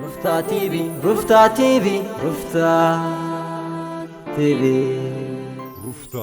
ሩፍታ ቲቪ፣ ሩፍታ ቲቪ፣ ሩፍታ ቲቪ። ሩፍታ።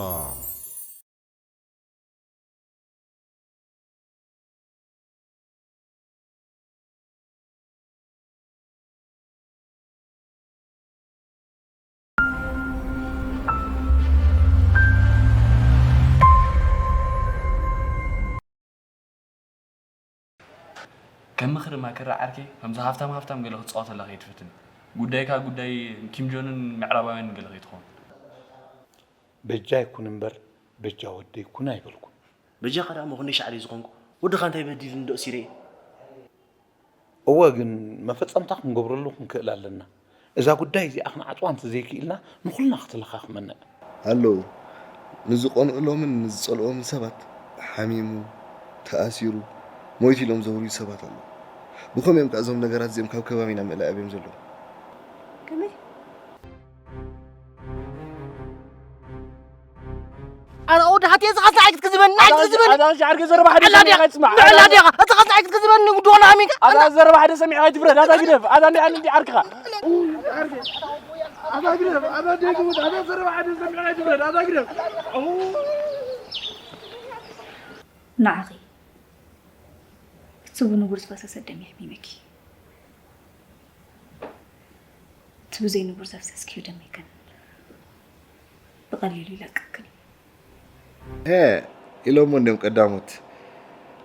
ከም ምኽሪ ማክራ ዓርከይ፣ ከምዚ ሃፍታም ሃፍታም ገለ ክትጻወተላ ከይትፍትን። ጉዳይካ ጉዳይ ኪም ጆንን ምዕራባውያንን ገለ ከይትኸውን። በጃ ይኩን እምበር፣ በጃ ወደይ ኩን ኣይበልኩን። በጃኻ ደኣ እሞ ክንደይ ሻዕሪ ዝኾንኩ? ወድኻ እንታይ በዲሉ እንዶ እሲረ? እወ፣ ግን መፈጸምታ ክንገብረሉ ክንክእል ኣለና። እዛ ጉዳይ እዚኣ ክንዓጽዋ እንተዘይክኢልና፣ ንኹልና ክትለኻኽመና እያ። ኣለዉ። ንዝቐንኡሎምን ንዝጸልኦምን ሰባት ሓሚሙ፣ ተኣሲሩ፣ ሞይቱ ኢሎም ዘውርዩ ሰባት ኣለዉ። ብኸመይ እዮም ከ እዞም ነገራት እዚኦም ካብ ከባቢና ምእላይ ኣብዮም ዘለዉ? ከመይ? ኣነ ወዲ ሃቴ፣ እዚ ኸስ ንዓይ ክትክዝበኒ፣ ንዓይ ክትክዝበኒ። ኣታ፣ ኣታ፣ ሻዕር ገዘር ባሕሪ ኣላ ሰሚዕካ ዲኻ? ይስማዕ። ኣላ ዲኻ? እዚ ኸስ ንዓይ ክትክዝበኒ፣ ውድኾና ኣሚንካ? ኣታ ዘረባ ሓደ ሰሚዕካ ይትፍረድ፣ ኣታ ግደፍ፣ ኣታ እንዲ ኣነ እንዲ ዓርክኻ። ኣታ ግደፍ፣ ኣታ ደግሙት፣ ኣታ ዘረባ ሓደ ሰሚዕካ ይትፍረድ፣ ኣታ ግደፍ። ንዓኺ፣ እቲ ብንቡር ዝፈሰሰ ደም የሕሚመኪ። እቲ ብዘይ ንቡር ዘፍሰስክዮ ደመይ ግን ብቐሊሉ ይለቅቕክን እዩ። ሄ ኢሎሞ እንድዮም ቀዳሞት።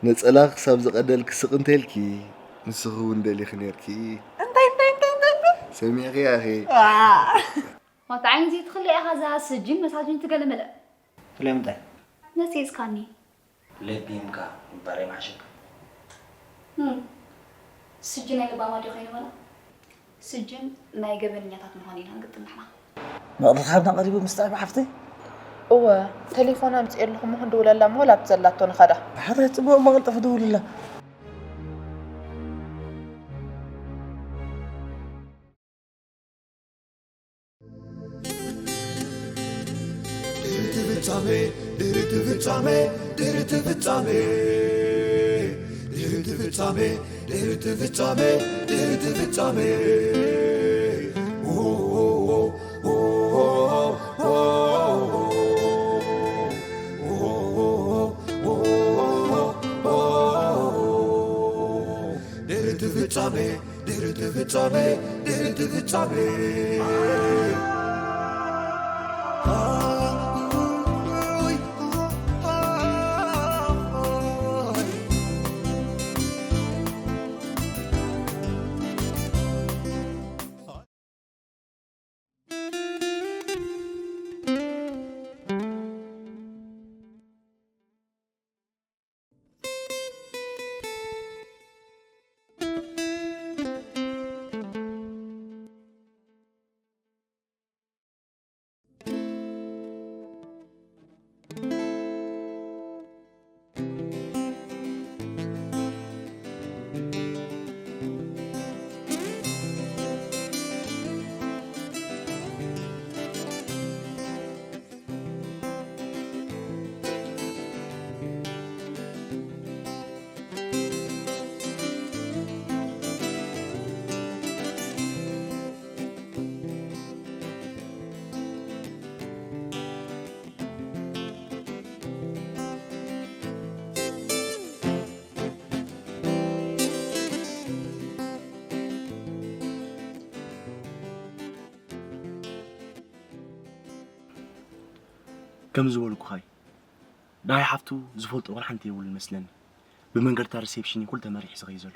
ነጸላ ክሳብ ዝቐደልኪ ስቕ እንተልኪ፣ ንስኺ እውን ደሊኺ ነርኪ። እንታይ፣ እንታይ፣ እንታይ፣ እንታይ፣ እንታይ? ሰሚዕኺ ኣኺ? ዋ። ዋታ ዓይኒ ዘይትኽሊ ኢኻ እዛ ስጅን መሳጅን ትገለመለ። ስለምንታይ? ነፂፅካኒ። ለቢምካ ምባል ኣይምሓሸካ። እም፣ ስጅን ናይ ለባማ ድዩ ኮይኑ በላ? ስጅን ናይ ገበነኛታት ምዃኑ ኢና ንግጥም ንሕና። መቕዲ ካብና ቀሪቡ ምስጣይ ብሓፍተይ? እወ፣ ቴሌፎን ኣምፅኤ ኣለኹ እሞ ክንድውለላ እሞ ላብቲ ዘላቶ ንኸዳ። ሓደ ጽቡቕ እሞ ቀልጠፍ ደውልላ። ድሕሪቲ ፍጻሜ፣ ድሕሪቲ ፍጻሜ፣ ድሕሪቲ ፍጻሜ፣ ድሕሪቲ ፍጻሜ፣ ድሕሪቲ ፍጻሜ፣ ድሕሪቲ ፍጻሜ። ድሕሪቲ ፍጻሜ፣ ድሕሪቲ ፍጻሜ፣ ድሕሪቲ ፍጻሜ። ከም ዝበልኩኻ እዩ። ደሃይ ሓፍቱ ዝፈልጦ ዋላ ሓንቲ የብሉን መስለኒ። ብመንገድታ ሪሴፕሽን እዩ ኩሉ ተመሪሑ ዝኸይድ ዘሎ።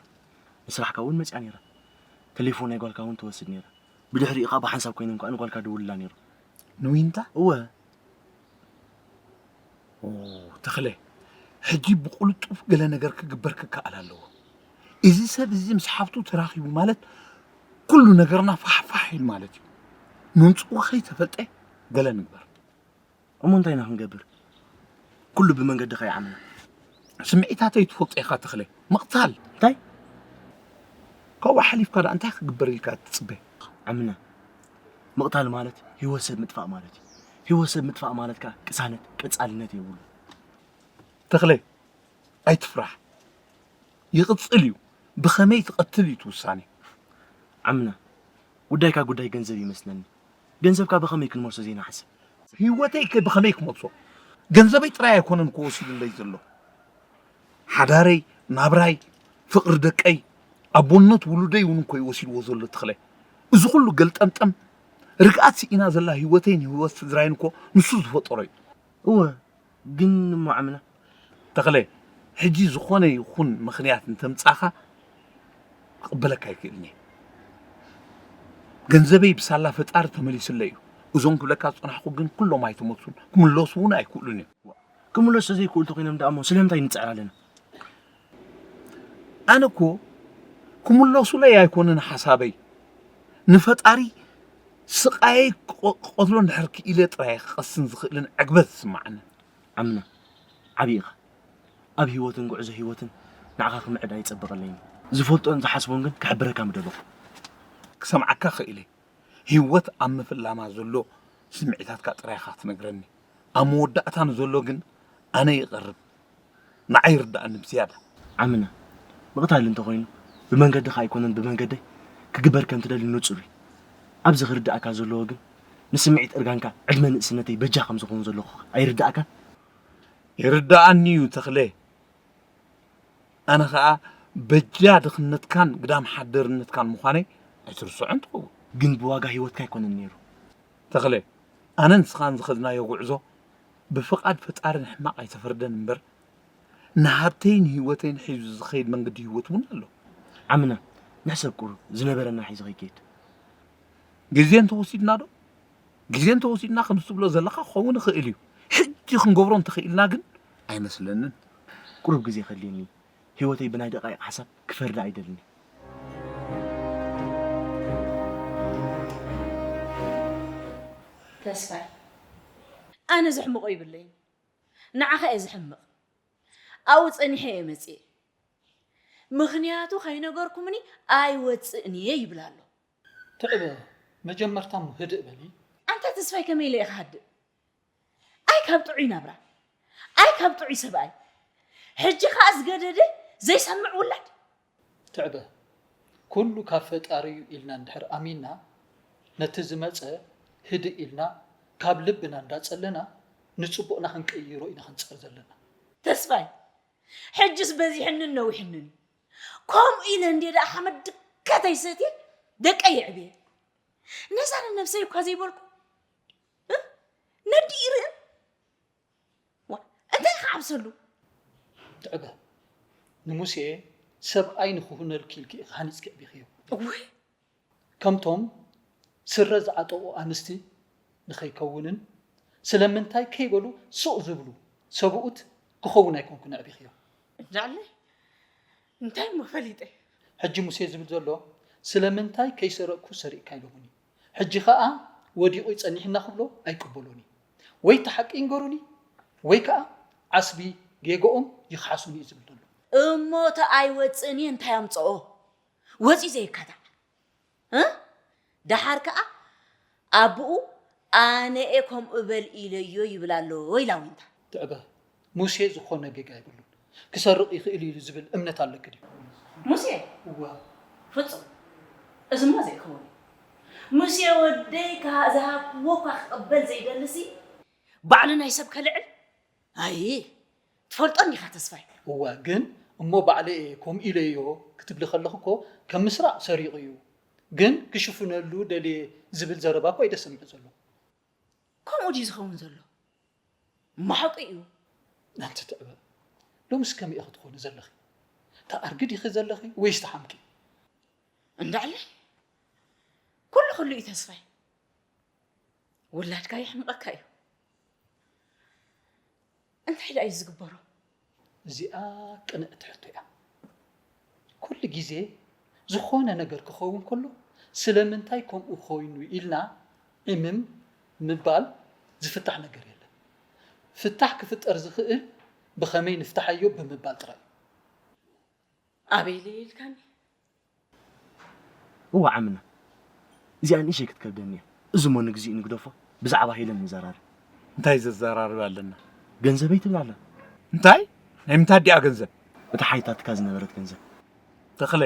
ንስራሕካ እውን መፅያ ነይራ። ቴሌፎን ናይ ጓልካ እውን ትወስድ ነይራ። ብድሕሪኡ ኸዓ ብሓንሳብ ኮይኖም ከኣ ንጓልካ ደውልላ ነይሩ። ንዊንታ? እወ። ኦ፣ ተኽለ፣ ሕጂ ብቕልጡፍ ገለ ነገር ክግበር ክከኣል ኣለዎ። እዚ ሰብ እዚ ምስ ሓፍቱ ተራኺቡ ማለት ኩሉ ነገርና ፋሕፋሕ ኢሉ ማለት እዩ። ምምፅኡ ከይተፈልጠ ገለ ንግበር። እሞ እንታይ ኢና ክንገብር? ኩሉ ብመንገድኻ ይዓምና። ስምዒታተይ ትፈልጦ ኢኻ ተኽለ። ምቕታል። እንታይ? ካብኡ ሓሊፍካ ደኣ እንታይ ክግበር ኢልካ ትጽበ? ዓምና፣ ምቕታል ማለት ህይወት ሰብ ምጥፋእ ማለት እዩ። ህይወት ሰብ ምጥፋእ ማለት ከኣ ቅሳነት፣ ቀጻልነት የብሉን። ተኽለ፣ ኣይትፍራሕ። ይቕጽል እዩ። ብኸመይ ትቐትል እዩ እቲ ውሳኔ። ዓምና፣ ጉዳይካ ጉዳይ ገንዘብ ይመስለኒ። ገንዘብካ ብኸመይ ክንመልሶ ዘይንሓስብ? ህይወተይ ከ ብኸመይ ክመልሶ? ገንዘበይ ጥራይ ኣይኮነን ክወሲድለይ ዘሎ። ሓዳረይ፣ ናብራይ፣ ፍቕሪ ደቀይ፣ ኣቦነት ውሉደይ እውን እኮ ይወሲድዎ ዘሎ ተኽለ። እዚ ኩሉ ገልጠምጠም ርግኣት ስኢና ዘላ ህይወተይን ህይወት ስድራይን እኮ ንሱ ዝፈጠሮ እዩ። እወ፣ ግን እሞ ዓምና። ተኽለ፣ ሕጂ ዝኾነ ይኹን ምኽንያት እንተምጻኻ ክቕበለካ ኣይክእልን እየ። ገንዘበይ ብሳላ ፈጣሪ ተመሊሱለይ እዩ። እዞም ክብለካ ዝጸናሕኩ ግን ኩሎም ኣይተመልሱን፣ ክምለሱ እውን ኣይክእሉን እዮም። ክምለሱ ዘይክእሉ እንተኾይኖም ደኣ እሞ ስለምንታይ ንጽዕር ኣለና? ኣነ እኮ ክምለሱለይ ኣይኮነን ሓሳበይ፣ ንፈጣሪ ስቓየይ ክቐ- ክቐትሎ እንድሕር ክኢለ ጥራይ ክቐስን ዝኽእልን ዕግበት ዝስምዓኒ። ዓምና፣ ዓቢ ኢኻ። ኣብ ህይወትን ጉዕዞ ህይወትን ንዓኻ ክምዕድ ኣይጸበቐለይን። ዝፈልጦን ዝሓስቦን ግን ክሕብረካ ምደለኹ። ክሰምዓካ ክኢለ። ህይወት ኣብ ምፍላማ ዘሎ ስምዒታትካ ጥራይ ኢኻ ክትነግረኒ። ኣብ መወዳእታ ንዘሎ ግን ኣነ ይቐርብ። ንዓይ ይርድኣኒ ብዝያዳ። ዓምና፣ ምቕታል እንተኾይኑ ብመንገድኻ ኣይኮነን ብመንገደይ ክግበር ከም ትደሊ ንጹር እዩ። ኣብዚ ክርድኣካ ዘለዎ ግን ንስምዒት እርጋንካ ዕድመ ንእስነተይ በጃ ከም ዝኾን ዘለኹ ኣይርድኣካን? ይርድኣኒ እዩ ተኽለ። ኣነ ኸኣ በጃ ድኽነትካን ግዳም ሓደርነትካን ምዃነይ ኣይትርስዖን ትኸውን። ግን ብዋጋ ህይወትካ ኣይኮነን ነይሩ። ተኽለ፣ ኣነን ንስኻን ዝኸድናዮ ጉዕዞ ብፍቓድ ፈጣሪ ንሕማቕ ኣይተፈርደን እምበር ንሃብተይን ህይወተይን ሒዙ ዝኸይድ መንገዲ ህይወት እውን ኣሎ። ዓምና፣ ንሕሰብ ቁሩብ ዝነበረና ሒዙ ከይከይድ። ግዜ እንተወሲድና ዶ? ግዜ እንተወሲድና ከምዚ ትብሎ ዘለኻ ክኸውን ይኽእል እዩ። ሕጂ ክንገብሮ እንተኽኢልና ግን ኣይመስለንን። ቁሩብ ግዜ ከድልየኒ እዩ። ህይወተይ ብናይ ደቓይቕ ሓሳብ ክፈርዳ ኣይደልን እየ። ተስፋይ፣ ኣነ ዘሕምቖ ይብለይን፣ ንዓኻ እየ ዘሕምቕ። ኣብኡ ጸኒሐ እየ መጺኤ። ምኽንያቱ ከይነገርኩምኒ ኣይወጽእን እየ ይብል ኣሎ። ትዕበ፣ መጀመርታ እሞ ህድእ በሊ። ኣንታ ተስፋይ ከመይ ኢለ እየ ክሃድእ? ኣይ ካብ ጥዑይ ናብራ፣ ኣይ ካብ ጥዑይ ሰብኣይ። ሕጂ ከኣ ዝገደደ ዘይሰምዕ ውላድ። ትዕበ፣ ኩሉ ካብ ፈጣሪ እዩ ኢልና እንድሕር ኣሚንና፣ ነቲ ዝመጸ ህድእ ኢልና ካብ ልብና እንዳጸለና ንጽቡቕና ክንቅይሮ ኢና ክንጽዕር ዘለና። ተስፋይ፣ ሕጅስ በዚሕንን ነዊሕንን እዩ። ከምኡ ኢለ እንድየ ደኣ ሓመድ ድከት ኣይሰትየ ደቀይ የዕብየ። ነዛ ንነብሰይ እኳ ዘይበልኩ እ? ነዲ ይርእን ዋ፣ እንታይ ክዓብሰሉ? ትዕበ ንሙሴ ሰብኣይ ንክሁነልኪ ኢልኪ ኢኺ ሃኒፅኪ ኣዕቢኽዮ። እውይ ከምቶም ስረ ዝዓጠቑ ኣንስቲ ንኸይከውንን ስለምንታይ ከይበሉ ስቕ ዝብሉ ሰብኡት ክኸውን ኣይኮንኩን ኣዕቢኽዮ። እንጃለ እንታይ እሞ ፈሊጠ። ሕጂ ሙሴ ዝብል ዘሎ ስለምንታይ ከይሰረቕኩ ሰሪቕካ ኢሎምኒ። ሕጂ ኸኣ ወዲቑ እዩ ጸኒሕና ክብሎ ኣይቅበሎን እዩ። ወይ እቲ ሓቂ ይንገሩኒ ወይ ከኣ ዓስቢ ጌግኦም ይኽሓሱኒ እዩ ዝብል ዘሎ። እሞ እቲ ኣይወጽእን እየ እንታይ ኣምጽኦ? ወጺኡ ዘይካታዕ እ? ደሓር ከኣ ኣቡኡ ኣነ እየ ከምኡ በል ኢለዮ ይብል ኣሎ ኢላ ዊንታ። ትዕበ፣ ሙሴ ዝኾነ ጌጋ የብሉን። ክሰርቕ ይኽእል እዩ ዝብል እምነት ኣለኪ ድዩ? ሙሴ? እወ። ፍጹም። እዝማ ዘይከውን እዩ። ሙሴ ወደይ ከ-፣ ዝሃብክዎ እኳ ክቕበል ዘይደልሲ፣ ባዕሉ ናይ ሰብ ከልዕል? ኣይ፣ ትፈልጦ እንዲኻ ተስፋይ። እወ፣ ግን እሞ ባዕለይ እየ ከምኡ ኢለዮ ክትብሊ ከለኺ እኮ ከም ምስራቕ ሰሪቑ እዩ፣ ግን ክሽፍነሉ ደልየ ዝብል ዘረባ እኮ እዩ ደሰምዕ ዘሎ። ከምኡ ድዩ ዝኸውን ዘሎ? እሞ ሓቁ እዩ። ኣንቲ ትዕበ፣ ሎምስ ከመይ ኢኺ ትኾኒ ዘለኺ? ትኣርጊ ዲኺ ዘለኺ ወይስ ትሓምቂ? እንዳዕለ ኩሉ ኩሉ እዩ ተስፋይ። ውላድካ የሕምቐካ እዩ። እንታይ ደኣ እዩ ዝግበሮ? እዚኣ ቅንዕቲ ሕቶ እያ። ኩሉ ግዜ ዝኾነ ነገር ክኸውን ከሎ ስለምንታይ ከምኡ ኮይኑ ኢልና ዕምም ምባል ዝፍታሕ ነገር የለን። ፍታሕ ክፍጠር ዝኽእል ብኸመይ ንፍትሓዮ ብምባል ጥራይ እዩ። ኣበይ ኢለ ኢልካኒ? እዋ ዓምና፣ እዚኣ ንእሸይ ክትከብደኒ እያ። እዚ እሞ ንግዚኡ ንግደፎ፣ ብዛዕባ ሄለን ንዘራረብ። እንታይ ዘዘራርብ ኣለና? ገንዘበይ ትብል ኣላ። እንታይ? ናይ ምንታይ ኣዲኣ ገንዘብ? እታ ሓይታትካ ዝነበረት ገንዘብ። ተኽለ፣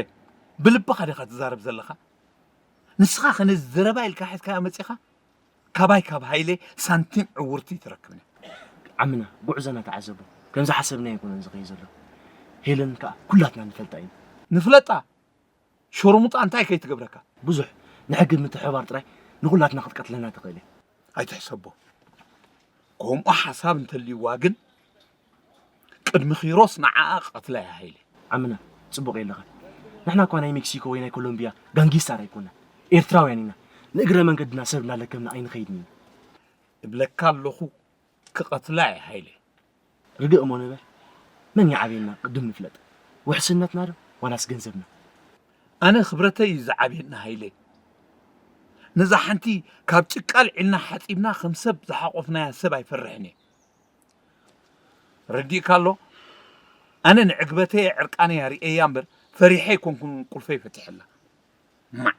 ብልብኻ ዲኻ ትዛረብ ዘለኻ? ንስኻ ከ ነዚ ዘረባ ኢልካ ሒዝካዮ መጺኻ? ካባይ ካብ ሃይለ ሳንቲም ዕውርቲ ኣይትረክብን። ዓምና፣ ጉዕዞና ተዓዘቦ። ከም ዝሓሰብናዮ ኣይኮነን ዝኸይድ ዘሎ። ሄለን ከኣ ኩላትና ንፈልጣ ኢና። ንፍለጣ? ሸርሙጣ እንታይ ከይትገብረካ? ብዙሕ። ንሕጊ ምትሕብባር ጥራይ ንኹላትና ክትቀትለና ትኽእል እያ። ኣይትሕሰቦ። ከምኡ ሓሳብ እንተልይዋ ግን ቅድሚ ኪሮስ ንዓኣ ቀትላ እያ ሃይለ። ዓምና፣ ጽቡቕ የለኻን። ንሕና እኳ ናይ ሜክሲኮ ወይ ናይ ኮሎምቢያ ጋንጊስታር ኣይኮናን። ኤርትራውያን ኢና። ንእግረ መንገድና ሰብ እናለከምና ኣይንኸይድን ኢና። እብለካ ኣለኹ፣ ክቐትላ እየ ሃይለ። ርግእ እሞ ንበል። መን ይዓብየና ቅድም ንፍለጥ። ውሕስነትና ዶ ዋላስ ገንዘብና? ኣነ ክብረተይ እዩ ዝዓብየኒ ሃይለ። ነዛ ሓንቲ ካብ ጭቃ ኣልዒልና ሓጺብና ከም ሰብ ዝሓቖፍናያ ሰብ ኣይፈርሕን እየ። ረዲእካ ኣሎ? ኣነ ንዕግበተይ ዕርቃነይ ኣርእየያ እምበር ፈሪሐ ኣይኮንኩን ቁልፈይ ፈቲሐላ። ማዕ።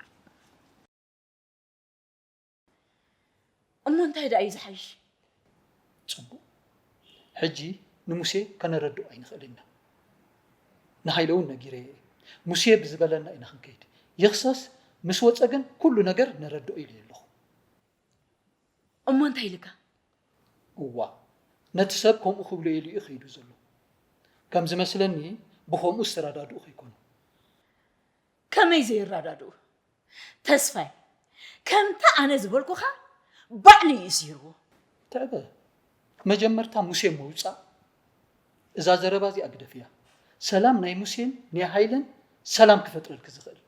እሞ እንታይ ደኣ እዩ ዝሓይሽ? ጽቡቕ። ሕጂ ንሙሴ ከነረድኦ ኣይንኽእልን ኢና። ንሃይለ እውን ነጊረዮ እየ። ሙሴ ብዝበለና ኢና ክንከይድ። ይኽሰስ፣ ምስ ወጸ ግን ኩሉ ነገር ነረድኦ ኢለዮ ኣለኹ። እሞ እንታይ ኢልካ? እዋ፣ ነቲ ሰብ ከምኡ ክብሎ ኢሉ እዩ ከይዱ ዘሎ። ከም ዝመስለኒ ብኸምኡ ዝተረዳድኡ ከይኮኑ። ከመይ ዘይረዳድኡ? ተስፋይ፣ ከምቲ ኣነ ዝበልኩኻ ባዕሉ እዩ ስሂርዎ። ትዕበ፣ መጀመርታ ሙሴ ምውጻእ። እዛ ዘረባ እዚኣ ግደፍያ። ሰላም ናይ ሙሴን ናይ ሃይለን ሰላም ክፈጥረልኪ ዝኽእል።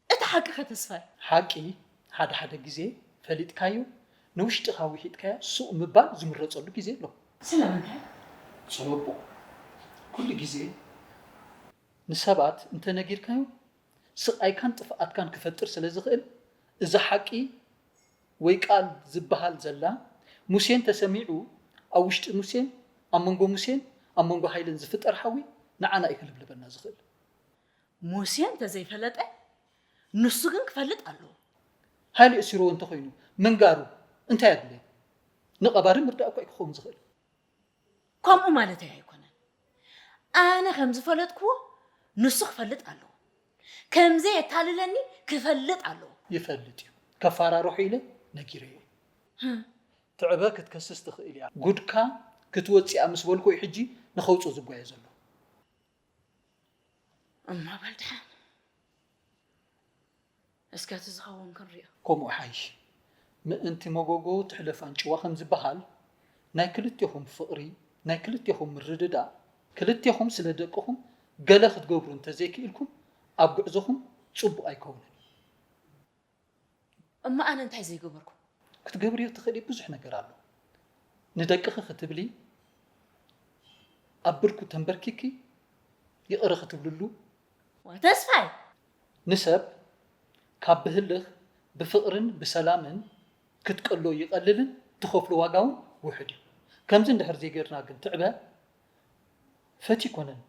እቲ ሓቂ ከ ተስፋይ? ሓቂ ሓደ ሓደ ግዜ ፈሊጥካዮ ንውሽጥኻ ውሒጥካዮ ሱቕ ምባል ዝምረጸሉ ግዜ ኣሎ። ስለምንታይ? ጽቡቕ። ኩሉ ግዜ ንሰባት እንተነጊርካዮም ስቓይካን ጥፍኣትካን ክፈጥር ስለ ዝኽእል፣ እዛ ሓቂ ወይ ቃል ዝበሃል ዘላ ሙሴን ተሰሚዑ ኣብ ውሽጢ ሙሴን ኣብ መንጎ ሙሴን ኣብ መንጎ ሃይለን ዝፍጠር ሓዊ ንዓና እዩ ክልብልበና ዝኽእል። ሙሴ እንተዘይፈለጠ ንሱ ግን ክፈልጥ ኣለዎ። ሃይለ እሲርዎ እንተኾይኑ ምንጋሩ እንታይ ኣድለየ? ንቐባሪ ምርዳእ እኳ እዩ ክኸውን ዝኽእል። ከምኡ ማለተይ ኣይኮነን። ኣነ ከም ዝፈለጥክዎ ንሱ ክፈልጥ ኣለዎ። ከም ዘየታልለኒ ክፈልጥ ኣለዎ። ይፈልጥ እዩ። ከፋራርሖ ኢለ ነጊረዮ። ትዕበ ክትከስስ ትኽእል እያ። ጉድካ ክትወጽእ እያ ምስ በልኩ እዩ ሕጂ ንኸውጽእ ዝጓየ ዘሎ። እሞ በል ደሓን። እስከ እቲ ዝኸውን ክንሪኦ። ከምኡ ሓይሽ። ምእንቲ መጎጎ ትሕለፍ ኣንጭዋ ከም ዝበሃል፣ ናይ ክልቴኹም ፍቕሪ፣ ናይ ክልቴኹም ምርድዳእ፣ ክልቴኹም ስለ ደቅኹም ገለ ክትገብሩ እንተዘይክኢልኩም ኣብ ጉዕዞኹም ጽቡቕ ኣይከውንን እዩ። እሞ ኣነ እንታይ ዘይገበርኩ? ክትገብርዮ ትኽእሊ ብዙሕ ነገር ኣሎ። ንደቅኺ ክትብሊ ኣብ ብርኩ ተንበርኪኪ ይቕረ ክትብልሉ። ተስፋይ! ንሰብ ካብ ብህልኽ ብፍቕርን ብሰላምን ክትቀሎ ይቐልልን ትኸፍሎ ዋጋ እውን ውሑድ እዩ። ከምዚ እንድሕር ዘይገርና ግን ትዕበ ፈትዩ ኣይኮነን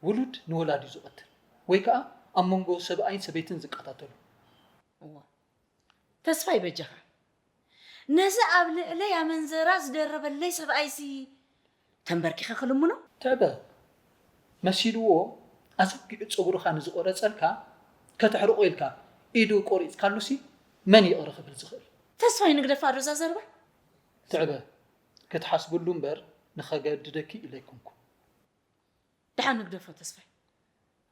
ውሉድ ንወላዲኡ ዝቐትል ወይ ከዓ ኣብ መንጎ ሰብኣይን ሰበይትን ዝቀታተሉ። እዋ ተስፋይ በጃኻ ነዚ ኣብ ልዕለይ ኣመንዘራ ዝደረበለይ ሰብኣይሲ ተንበርኪኸ ክልምኖ? ትዕበ መሲልዎ ኣዘጊዑ ፀጉርኻ ንዝቆረፀልካ ከተሕርቆ ኢልካ ኢዱ ቆሪፅካሉሲ መን ይቕረ ክብል ዝኽእል? ተስፋይ ንግደፋ ዶ እዛ ዘረባ? ትዕበ ክትሓስብሉ እምበር ንኸገድደኪ ኢለ ኣይኮንኩን። ደሓን ንግደፎ ተስፋይ።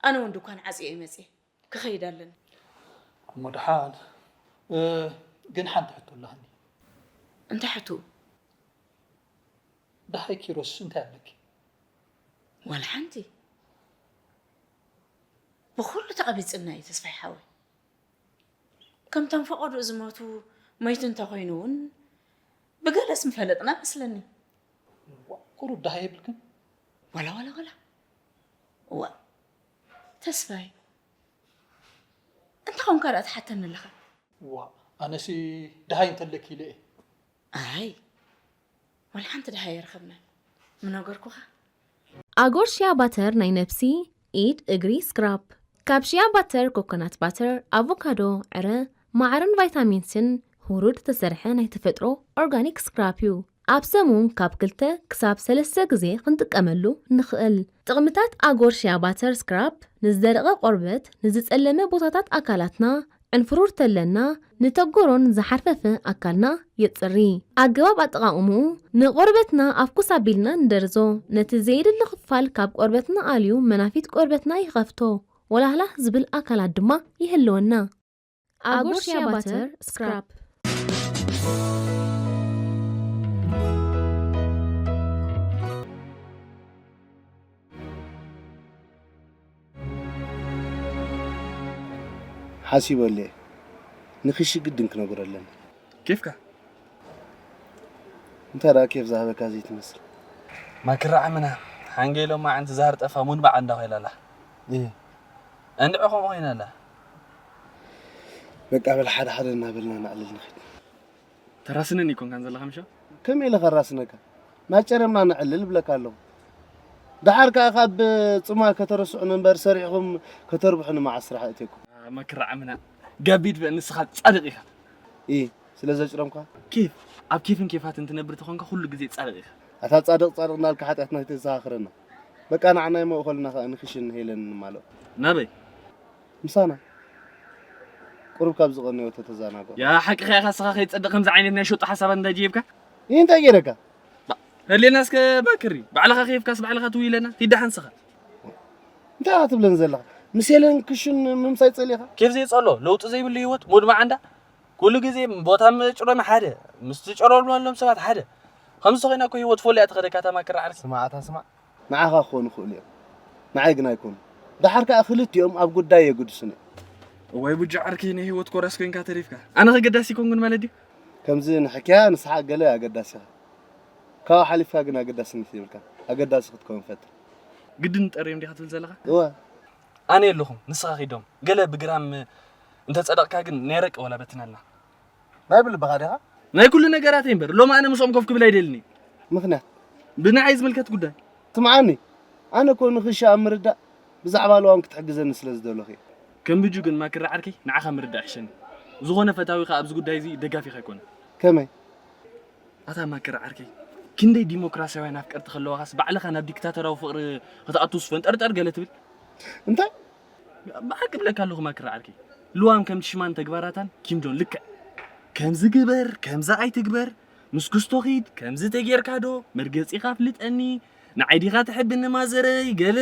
ኣነ እውን ድኳን ዓፅየ እየ መፅየ። ክኸይድ ኣለኒ። እሞ ደሓን። እ፣ ግን ሓንቲ ሕቶ ኣለኽኒ። እንታይ ሕቶ? ደሃይ ኪሮስ እንታይ ኣለኪ? ዋላ ሓንቲ። ብኹሉ ተቐቢፅና እዩ ተስፋይ ሓወይ። ከምቶም ፈቐድኡ ዝሞቱ መይቱ እንተኾይኑ እውን ብገለስ ምፈለጥና መስለኒ። ቁሩብ ደሃይ የብልክን? ዋላ ዋላ ዋላ። እዋ ተስፋይ እንታይ ኾንካ ደኣ ትሓተኒ ኣለኻ? እዋ ኣነሲ ደሃይ እንተለኪ ኢለ እየ። ኣይ ዋላ ሓንቲ ደሃይ ኣይረኸብናን ምነገርኩኻ። ኣጎር ሽያ ባተር ናይ ነብሲ፣ ኢድ፣ እግሪ ስክራፕ። ካብ ሽያ ባተር፣ ኮኮናት ባተር፣ ኣቮካዶ፣ ዕረ፣ መዓርን ቫይታሚን ሲን ህሩድ ዝተሰርሐ ናይ ተፈጥሮ ኦርጋኒክ ስክራፕ እዩ። ኣብ ሰሙን ካብ ክልተ ክሳብ ሰለስተ ግዜ ክንጥቀመሉ ንኽእል። ጥቕምታት ኣጎር ሽያ ባተር ስክራፕ ንዝደረቐ ቆርበት፣ ንዝጸለመ ቦታታት ኣካላትና፣ ዕንፍሩር ተለና፣ ንተጎሮን ዝሓርፈፈ ኣካልና የጽሪ። ኣገባብ ኣጠቓቕምኡ፣ ንቆርበትና ኣፍኩስ ኣቢልና ንደርዞ፣ ነቲ ዘየድሊ ክፋል ካብ ቆርበትና ኣልዩ መናፊት ቆርበትና ይኸፍቶ፣ ወላህላህ ዝብል ኣካላት ድማ ይህልወና። ኣጎር ሽያ ባተር ስክራፕ። ሓሲበሉ እየ። ንክሺ ግድን ክነግሮ ኣለና። ኬፍካ እንታይ ደኣ ኬፍ ዝሃበካ ዘይትመስል። ማክራ ዓምና ሓንገ ኢሎም ማዓንቲ ዛህር ጠፋ ሙን ባዓ እንዳ ኮይላ ኣላ። እህ እንድዒ ከምኡ ኮይና ኣላ። በቃ በል ሓደ ሓደ እናበልና ነዕልል ንኸይድ። ተራስነን ይኮንካን ዘለኻ ምሻ? ከመይ ኢለ ከራስነካ? ናጨረምና ነዕልል እብለካ ኣለኹ። ደሓር ከኣ ካብ ጽማ ከተረስዑኒ እምበር ሰሪሕኹም ከተርብሑኒ መዓስ ስራሕ ኣእትየኩም። ማክራ ዓምና ጋቢድ በ ንስኻ ጻድቕ ኢኻ። ኢ ስለ ዘጭረምካ ኬፍ ኣብ ኬፍን ኬፋትን ትነብር ተኾንካ ኩሉ ግዜ ጻድቕ ኢኻ። ኣታ ጻድቕ ጻድቕ እናልካ ሓጢኣትና ኣይተዘኻኽረና። በቃ ንዓና ይመእኸሉና ከኣ ንክሽን ሄለን ንማልኦ። ናበይ? ምሳና ቁሩብ ካብ ዝቐነዮ ተተዛናግዑ። ያ ሓቅኻ ኢኻ እስኻ ከይትጸድቕ ከምዚ ዓይነት ናይ ሸጡ ሓሳባት እንታይ ጀይብካ? ይህ እንታይ ገይረካ? ተልየና እስከ ባክሪ ባዕልኻ ከይፍካስ ባዕልኻ ትውይለና ሂዳ ሓንስኻ። እንታይ ኢኻ ትብለኒ ዘለኻ? ምስ ሄለን ክሽን ምምሳይ ጸሊእኻ? ኬፍ ዘይጸሎ ለውጢ ዘይብሉ ህይወት ሙድ መዓንዳ ኩሉ ግዜ ቦታ ምጭሮም ሓደ ምስ ትጨረሎም ሰባት ሓደ ከምዚ ተኾይና እኮ ህይወት ፎልያ ትኸደካ እታ ማክራ ዓርሲ። ስማዕ ኣታ ስማዕ ንዓኻ ክኾኑ ይኽእሉ እዮም ንዓይ ግን ኣይኮኑን። ደሓር ከኣ ክልቲኦም ኣብ ጉዳይ የግድሱኒ እዮም። እዋይ ቡጁ ዓርከይ ናይ ህይወት ኮራስ ኮይንካ ተሪፍካ ኣነ ከ ገዳሲ ኣይኮንኩን ማለት ድዩ? ከምዚ ንሕክያ ንስሓቕ ገለ ኣገዳሲ ኢኻ። ካብኡ ሓሊፍካ ግን ኣገዳስነት የብልካን። ኣገዳሲ ክትከውን ፈትን። ግድን ጠርዮም ዲኻ ትብል ዘለኻ? እወ። ኣነ የለኹን ንስኻ ኺድ ዶም። ገለ ብግራም እንተጸደቕካ ግን ናይ ረቂ ዋላ በትነልና። ናይ ብልብኻ ዲኻ? ናይ ኩሉ ነገራተይ እምበር ሎሚ ኣነ ምስኦም ኮፍ ክብል ኣይደልን እየ። ምኽንያት? ብንዓይ ዝምልከት ጉዳይ። ስምዓኒ ኣነ እኮ ንኽሻ ኣብ ምርዳእ ብዛዕባ ልዋም ክትሕግዘኒ ስለ ዝደለኹ እየ። ከም ብጁ ግን ማክራ ዓርከይ ንዓኻ ምርዳእ ይሕሸኒ። ዝኾነ ፈታዊኻ ኣብዚ ጉዳይ እዚ ደጋፊኻ ኣይኮነን። ከመይ? ኣታ ማክራ ዓርከይ ክንደይ ዲሞክራስያውያን ኣፍቀርቲ ከለዋኻስ ባዕልኻ ናብ ዲክታተራዊ ፍቕሪ ክትኣቱስ ፈንጠርጠር ገለ ትብል? እንታይ? ብሓቂ እብለካ ኣለኹ ማክራ ዓርከይ ልዋም ከምቲ ሽማን ተግባራታን ኪም ጆን ልክዕ ከምዚ ግበር ከምዚ ኣይትግበር ምስ ክስቶ ኺድ ከምዚ ተጌርካ ዶ መርገጺኻ ኣፍልጠኒ ንዓይ ዲኻ ትሕብኒ ማዘረይ ገለ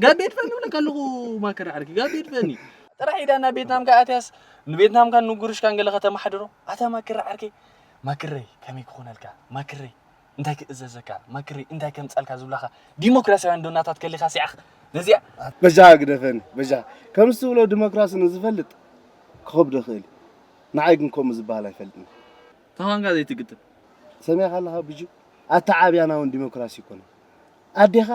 ጋቤ ድፈኒ እብለካ ኣለኹ ማክራ ዓርከይ ጋቤ ድፈኒ ጥራሕ ኢዳ ናብ ቬትናም ከኣ ኣትያስ ንቬትናምካን ንጉርሽካን ገለ ከተማሓድሮ ኣታ ማክራ ዓርከይ ማክረይ ከመይ ክኾነልካ ማክረይ እንታይ ክእዘዘካ ማክረይ እንታይ ከምጻልካ ዝብላኻ ዲሞክራስያውያን ዶናታት ከሊኻ ሲዓኽ ነዚኣ በጃኻ ግደፈኒ በጃኻ ከምዚ ትብሎ ዲሞክራሲ ንዝፈልጥ ክኸብዶ ይኽእል እዩ ንዓይ ግን ከምኡ ዝበሃል ኣይፈልጥን ተዃንካ ዘይትግጥም ሰሚዕካ ኣለኻ ብጁ ኣተዓብያና እውን ዲሞክራሲ ይኮነ ኣዴኻ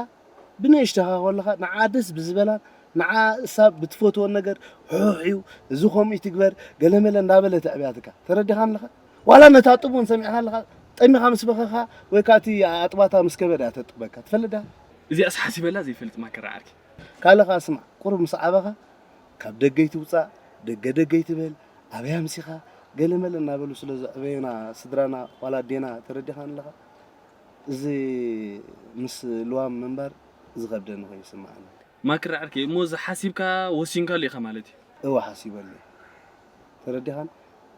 ብንእሽተኻ ከለኻ ንዓ ደስ ብዝበላን ንዓ እሳ ብትፈትዎን ነገር ሑሕ እዩ እዚ ከምኡ ይትግበር ገለመለ እንዳበለ ተዕብያትካ ተረዲኻኒ ኣለኻ ዋላ ነታ ጥቡን ሰሚዕኻ ኣለኻ ጠሚኻ ምስ በኸኻ ወይ ከዓ እቲ ኣጥባታ ምስ ከበዳ እያ ተጥበካ ትፈልጥ ዲኻ እዚኣስ ሓሲበላ ዘይፈልጥ ማከራ ዓርኪ ካልኻ ስማዕ ቁሩብ ምስ ዓበኻ ካብ ደገ ይትውፃእ ደገ ደገ ይትበል ኣበይ ኣምሲኻ ገለመለ እናበሉ ስለ ዘዕበዩና ስድራና ዋላ ኣዴና ተረዲኻኒ ኣለኻ እዚ ምስ ልዋም ምንባር ዝኸብደኒ ኮይኑ ይስምዓኒ። ማክር ዓርከይ፣ እሞ እዚ ሓሲብካ ወሲንካሉ ኢኻ ማለት እዩ? እወ ሓሲበሉ እየ። ተረዲኻኒ?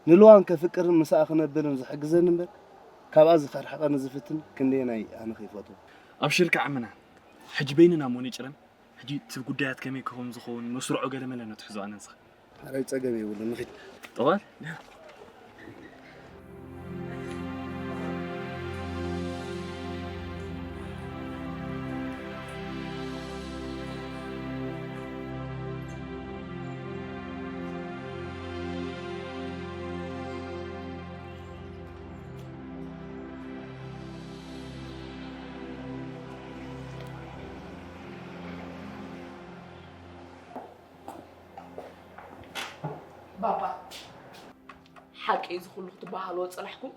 ንልዋም ከፍቅርን ምስኣ ክነብርን ዝሕግዘኒ እምበር ካብኣ ዝኸርሕቐኒ ዝፍትን ክንደየናይ ኣነ ከይፈትዎ። ኣብሽር ከዓምና፣ ሕጂ በይንና እሞ ንጭረም። ሕጂ እቲ ጉዳያት ከመይ ከም ዝኸውን መስርዖ ገለ መለ ነትሕዞ ኣነ ንስኻ። ኣረ ጸገም የብሉን ንኺድ። ጠዋል ባባ ሓቂ እዚ ኩሉ ክትበሃልዎ ጸናሕኩም?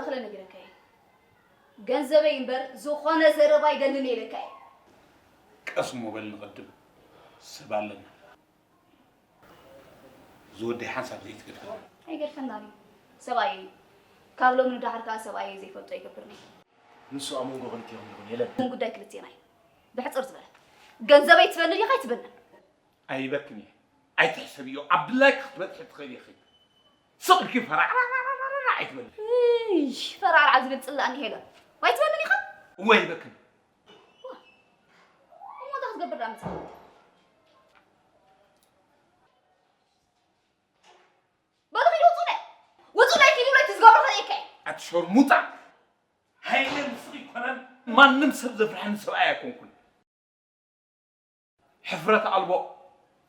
ክለ ነጊረካ እየ። ገንዘበይ እምበር ዝኾነ ዘረባ ኣይደልን እየ ኢለካ እየ። ቀስ እሞ በል ንቐድም፣ ሰብ ኣለና። ዝወደይ ሓንሳብ ዘይትገድፈና። ኣይገድፈናን እዩ። ሰብኣየይ እዩ። ካብ ሎሚ ንደሓር ከኣ ሰብኣየይ ዘይፈልጦ ኣይገብርን እየ። ንሱ ኣብ መንጎ ክልቴኹም ይኹን የለን። ግን ጉዳይ ክልቴና እዩ። ብሕጽር ዝበለ፣ ገንዘበይ ትበሊ ዲኻ ኣይትበልን? ኣይበክን እየ። ኣይትሕሰብዮ። ኣብ ድላይኪ ክትበጽሒ ትኽእሊ ኢኺ። ስቕ ኢልኪ ፈራዕራዕራዕራዕ ኣይትበሊ። እይ፣ ፈራዕራዕ ዝብል ጽላእኒ ሄለን። ኣይትበልን ኢኻ? እወ ኣይበክን። እሞ እንታይ ክትገብር ደኣ መጺኻ? በሉ ኪዱ ውጹለይ። ውጹለይ ኪዱ ኢለ እቲ ዝገብሮ ከርእየካ እየ። ኣቲ ሸርሙጣ። ሃይለ ንስኺ ኣይኮነን ማንም ሰብ ዘፍርሐኒ ሰብኣይ ኣይኮንኩን። ሕፍረት ኣልቦ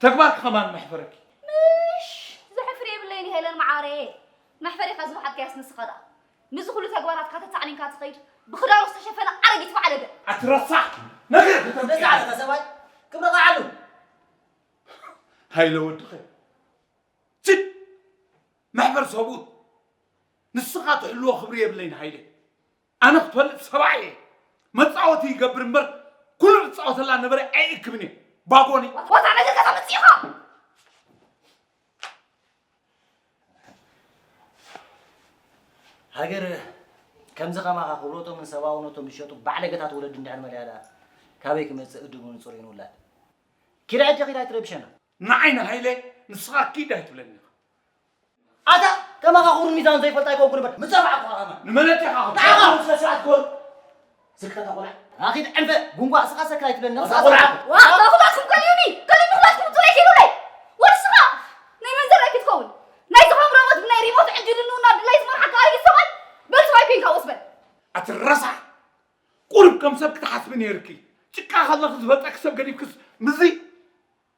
ተግባርኪ ከማን መሕፈረኪ። ምሽ ዘሕፍር የብለይን ሄለን መዓረየ። መሕፈሪኻ ዝወሓጥካያስ ንስኻ ደኣ። ምስዚ ኩሉ ተግባራትካ ተታዕኒንካ ትኸይድ ብኽዳኑ ዝተሸፈነ ኣረጊት በዓል ኣደ። ኣቲ ረሳሕ ነገር ነዛ ዓለታ ሰብኣይ ክብረኻ ዓሉ። ሃይለ ወድኸ ችድ! መሕፈር ሰብኡት። ንስኻ ትሕልዎ ክብሪ የብለይን ሃይለ። ኣነ ክትፈልጥ ሰብኣይ እየ። መጻወቲ ይገብር እምበር ኩሉ ዝጻወተላ ነበረ ኣይእክብን እየ። ባጎኒ። ዋታ ነገር ከተምጽእ ኢኻ። ሃገር ከምዚ ከማኻ ክብረቶምን ሰብኣውነቶም ዝሸጡ ባዕለገታት ወለዲ እንድሕር መሊኣ ደኣ ካበይ ክመጽእ እድሉ ንጹር እዩ ንውላድ። ኪድ ሕጂ ኪድ ኣይትረብሸና። ንዓይ ንሃይለ ንስኻ ኪድ ኣይትብለኒ ኢኻ። ኣታ ከማኻ ክቡር ሚዛን ዘይፈልጥ ኣይኮንኩን እምበር ምጸፋዕኩኻ ከማን። ንመን ኣዴኻ ንዓኻ። ስነ ስርዓት ክቡር። ስክተታ ቆልዓ። ኣኺድ ዕንፈ ጉንጓ ስኻ ሰክር ኣይትብለኒ። ኣታ ቆልዓ። ዋ፣ ኣታ ኩላትኩም ከልዩኒ፣ ከልዩኒ ኩላትኩም ውጹለይ ኪዱለይ። ወዲ ስኻ ናይ መን ዘርኢ ክትከውን? ናይ ዝኾም ሮቦት ብናይ ሪሞት ዕድልኑ ናብ ድላይ ዝመርሓካ ኣረጊት ሰብኣይ? በል ሰብኣይ ኮይንካ ውስ በል። ኣቲ ረሳሕ። ቁሩብ ከም ሰብ ክትሓስቢ ነይርኪ። ጭቃ ከለኺ ዝበልጠኪ ሰብ ገዲፍክስ ምዚ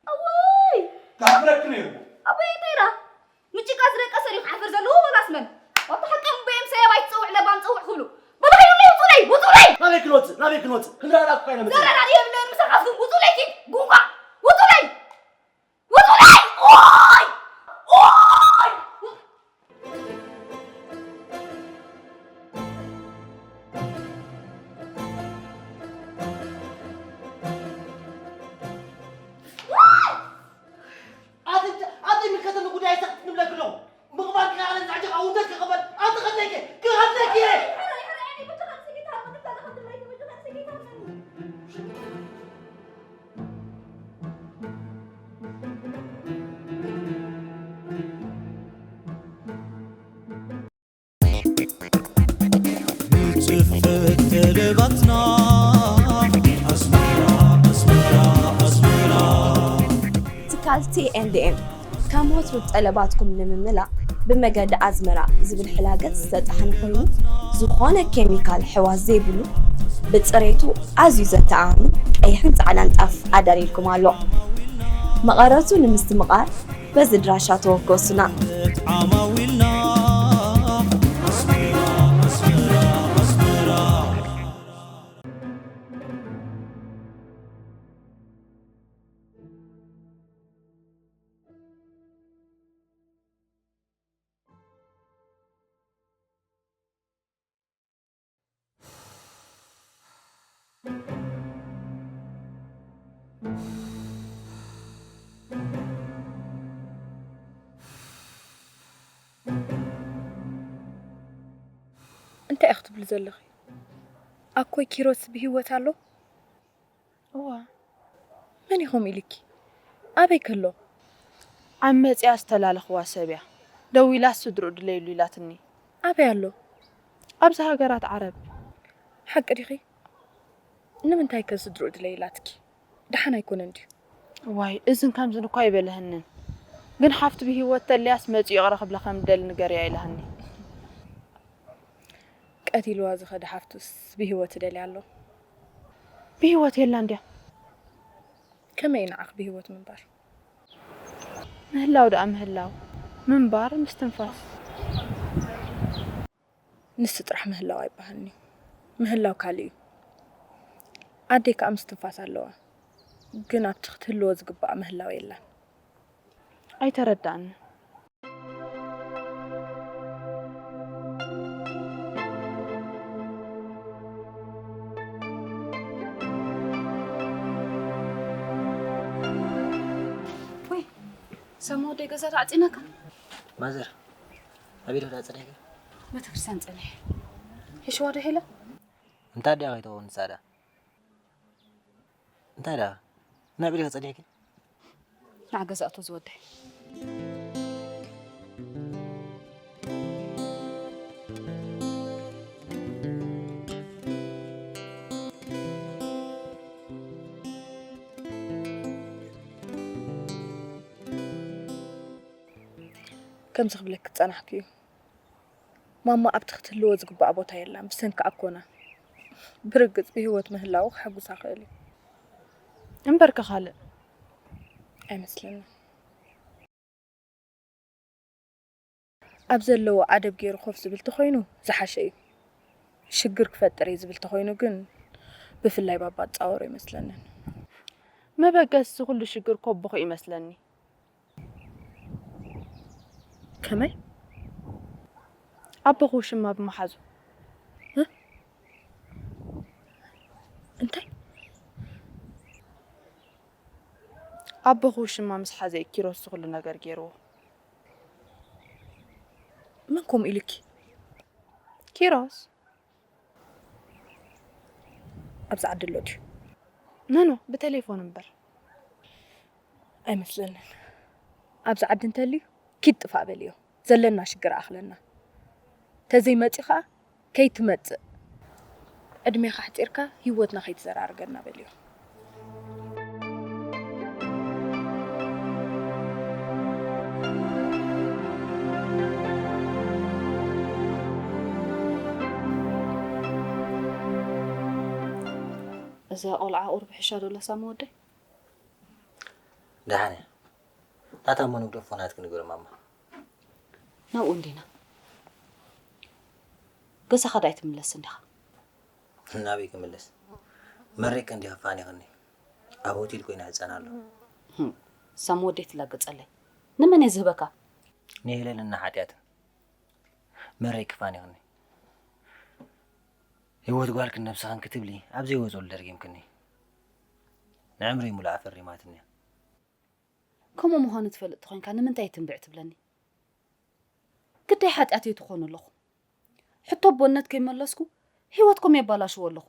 እዋይ! ክሓፍረኪ ነይሩ። ኣቦይ እንታይ ኢላ? ምጭቃ ዝደቀሰ ድዩ ክሓፍር ዘለዎ ወላስ መን? ዋታ ሓቀም በየም ሰየብ ኣይትጸውዕ ለባም ጸውዕ ክብሉ። በሉ ከይዱለይ ውጹለይ! ውጹለይ! ናበይ ክንወጽእ? ናበይ ክንወጽእ? ክንረዳዳእ እኮ ኢና መጺና። ዘረዳድእ የብለይን ምሳኻትኩም። ውጹለይ ኪድ ጉንጓ! ውጹለይ! ውጹለይ! ኦይ! ኦይ! ኣቲ ኣቲ ምከተኒ ጉዳይ ሰክት ንብለክ ኣለኹ። ምቕባል ክኻለን ዛዕጀኻ ውተት ክኸፈል ኣቲ ኸለይከ ክኸለይከ። ንጽፍት ጠለባትና ኣስመራ ኣስመራ ኣስመራ። ትካል ቲ ኤንድ ኤም ከም ወትሩ ጠለባትኩም ንምምላእ ብመገዲ ኣዝመራ ዝብል ሕላገት ዝተጣሕነ ኮይኑ፣ ዝኾነ ኬሚካል ሕዋስ ዘይብሉ፣ ብጽሬቱ ኣዝዩ ዘተኣማምን ቀይሕን ጻዕዳን ጣፍ ኣዳልዩልኩም ኣሎ። መቐረቱ ንምስትምቓር በዚ ድራሻ ተወከሱና። ዓማዊልና ኣስመራ ኣስመራ ኣስመራ። እንታይ ኢኺ ትብሊ ዘለኺ? ኣኮይ ኪሮስ ብህይወት ኣሎ? እዋ። መን ኢኹም ኢልኪ? ኣበይ ከሎ? ኣብ መጽያ ዝተላለኽዋ ሰብ እያ። ደዊላስ ስድርኡ ድለይሉ ኢላትኒ። ኣበይ ኣሎ? ኣብዚ ሃገራት ዓረብ። ሓቂ ዲኺ? ንምንታይ ከ ስድርኡ ድለይ ኢላትኪ? ደሓን ኣይኮነን ድዩ? ዋይ፣ እዝን ከምዝን እኳ ኣይበለህንን። ግን ሓፍቲ ብህይወት ተልያስ መጺኡ ይቕረ ክብላ ከም ድደሊ ንገርያ ኢላህኒ። ቀቲልዋ ዝኸደ ሓፍቱስ ብህይወት ይደልያ ኣሎ። ብህይወት የላን ድያ? ከመይ ንዓኽ ብህይወት ምንባር? ምህላው ደኣ ምህላው፣ ምንባር ምስትንፋስ። ንሱ ጥራሕ ምህላው ኣይበሃልን እዩ። ምህላው ካልእ እዩ። ኣደይ ከኣ ምስትንፋስ ኣለዋ። ግን ኣብቲ ክትህልዎ ዝግባኣ ምህላው የላን። ኣይተረዳእን። ሰሙ ወደይ ገዛ ዶ ዓጺናካ? ማዘር፣ ኣበይ ዶ ጸኒሕኪ? ቤተክርስትያን ጸኒሐ። ሒሽዋ ዶ ሄላ? እንታይ ድያ ከይትኸውን ንሳ ድኣ? እንታይ ድኣ? ናበይ ዲኻ ጸኒሕኪ? ንዓ ገዛ እቶ ዝወደይ። ከምዚ ክብለኪ ዝጸናሕኩ እዩ። ማማ ኣብቲ ክትህልዎ ዝግባኣ ቦታ የላን፣ ብሰንኪ ኣኮና። ብርግጽ ብህይወት ምህላዉ ከሐጉሳ ክእል እዩ። እምበርከ ካልእ? ኣይመስለንን። ኣብ ዘለዎ ኣደብ ገይሩ ኮፍ ዝብል ተኾይኑ ዝሓሸ እዩ። ሽግር ክፈጥር እየ ዝብል ተኾይኑ ግን ብፍላይ ባባ ዝጻወሮ ኣይመስለንን። መበገሲ ኩሉ ሽግር ኮቦኹ ይመስለኒ። ከመይ? ኣቦኹ ሽማ ብምሓዙ። እ? እንታይ? ኣቦኹ ሽማ ምስ ሓዘ እዩ ኪሮስ ኩሉ ነገር ገይርዎ። መን ከምኡ ኢሉኪ? ኪሮስ። ኣብዚ ዓዲ ኣሎ ድዩ? ኖ፣ ኖ፣ ብቴሌፎን እምበር። ኣይመስለንን። ኣብዚ ዓዲ እንተልዩ ኪድ ጥፋእ በልዮ። ዘለና ሽግር ኣኽለና። ተዘይመጺ ኸኣ ከይትመጽእ። ዕድሜኻ ኣሕጺርካ ህይወትና ከይትዘራርገና በልዮ። እዛ ቆልዓ ቁሩብ ሕሻ ዶ ኣላ ሳሚ ወደይ? ደሓን እያ። ናታ እሞ ንግደፎ ናትኪ ንገሪ ማማ። ናብኡ እንዲና። ገዛኻ ዳኣ ኣይትምለስን ዲኻ? ናበይ ክምለስ? መሬት ከ እንዲኻ ፋኒኽኒ። ኣብ ሆቴል ኮይነ ሕጸን ኣሎ። ህም፣ ሳሚ ወደይ ትላገጸለይ። ንመን እየ ዝህበካ? ንሄለን እና ሓጢኣትን። መሬት ክፋኒኽኒ። ህይወት ጓልክን ነብስኽን ክትብሊ ኣብ ዘይወጸሉ ደርጊምክኒ። ንዕምሪ ሙሉእ ኣፈሪማትኒ እያ። ከምኡ ምዃኑ ትፈልጥ ተኾይንካ ንምንታይ ትንብዕ ትብለኒ? ግዳይ ሓጢኣት እየ ትኾኑ ኣለኹ። ሕቶ ኣቦነት ከይመለስኩ ህይወትኩም የባላሽዎ ኣለኹ።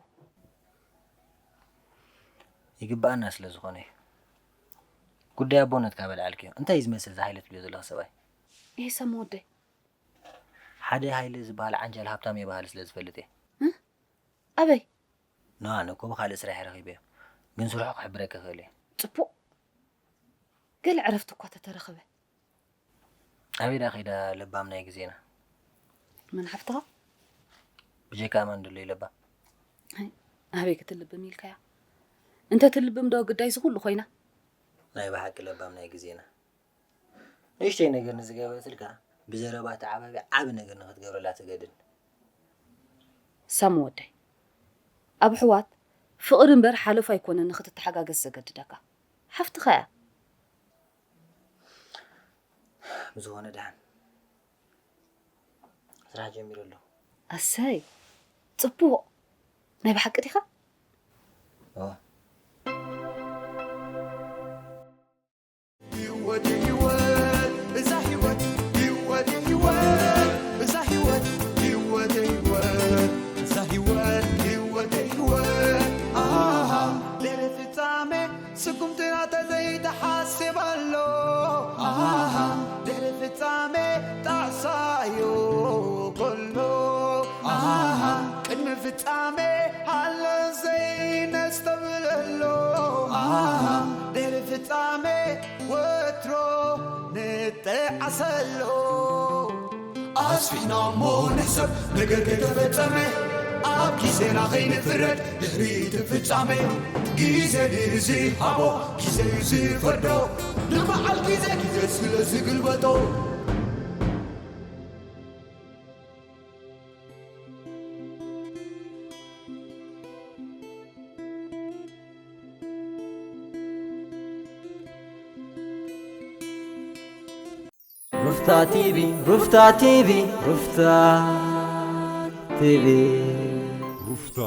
ይግባኣና ስለ ዝኾነ እዩ። ጉዳይ ኣቦነት ካብ ኣልዓልክዮ፣ እንታይ እዩ ዝመስል እዚ ሃይለ ትብልዮ ዘለኺ ሰብኣይ? ይሄ ሰም ወደይ። ሓደ ሃይለ ዝበሃል ዓንጃል ሃብታም እየ በሃሊ ስለ ዝፈልጥ እየ። እ? ኣበይ? ኖ፣ ኣነ እኮ ብኻልእ ስራሕ ረኺበዮ። ግን ስርሑ ክሕብረኪ እኽእል እየ። ጽቡቕ። ገለ ዕረፍቲ እኳ ተተረኸበ። ኣበይ ደኣ ከይዳ ለባም ናይ ግዜና? መን ሓፍትኻ? ብጀካ መን ድሎ እዩ ለባም? ኣይ፣ ኣበይ ክትልብም ኢልካያ? እንተ ትልብም ዶ ግዳይ ዝኹሉ ኮይና? ናይ ብሓቂ ለባም ናይ ግዜና። ንእሽተይ ነገር ንዝገበረትልካ ብዘረባ ተዓባቢ ዓቢ ነገር ንኽትገብረላ ትገድድ። ሳሚ ወደይ፣ ኣብ ኣሕዋት ፍቕሪ እምበር ሓለፉ ኣይኮነን ንኽትተሓጋገዝ ዘገድደካ። ሓፍትኻ እያ። ብዝኾነ ደሓን ስራሕ ጀሚረ ኣለኹ። ኣሰይ፣ ጽቡቕ። ናይ ብሓቂ ዲኻ? እወ። ህይወት፣ ህይወት፣ እዛ ህይወት፣ ህይወት፣ ህይወት፣ እዛ ህይወት፣ ህይወት፣ ህይወት፣ እዛ ህይወት፣ ህይወት፣ ህይወት፣ ኣሃ። ድሕሪ ፍጻሜ ስጉምትና ተዘይተሓስብ ኣሎ፣ ኣሃ። ድሕሪ ፍጻሜ ጣዕሳዮ ከሎ፣ ኣሃ። ቅድሚ ፍጻሜ ሃለ ዘይነስተብለሎ፣ ኣሃ። ድሕሪ ፍጻሜ ወትሮ ንጠዓሰሎ። ኣስፊሕና እሞ ንሕሰብ ነገር ከይተፈጸመ፣ ኣብ ግዜና ከይንፍረድ ድሕሪ እቲ ፍጻሜ። ግዜ ድዩ ዝሃቦ፣ ግዜ እዩ ዝፈርዶ፣ ንበዓል ግዜ፣ ግዜ ስለ ዝግልበጦ። ሩፍታ ቲቪ፣ ሩፍታ ቲቪ፣ ሩፍታ ቲቪ። ሩፍታ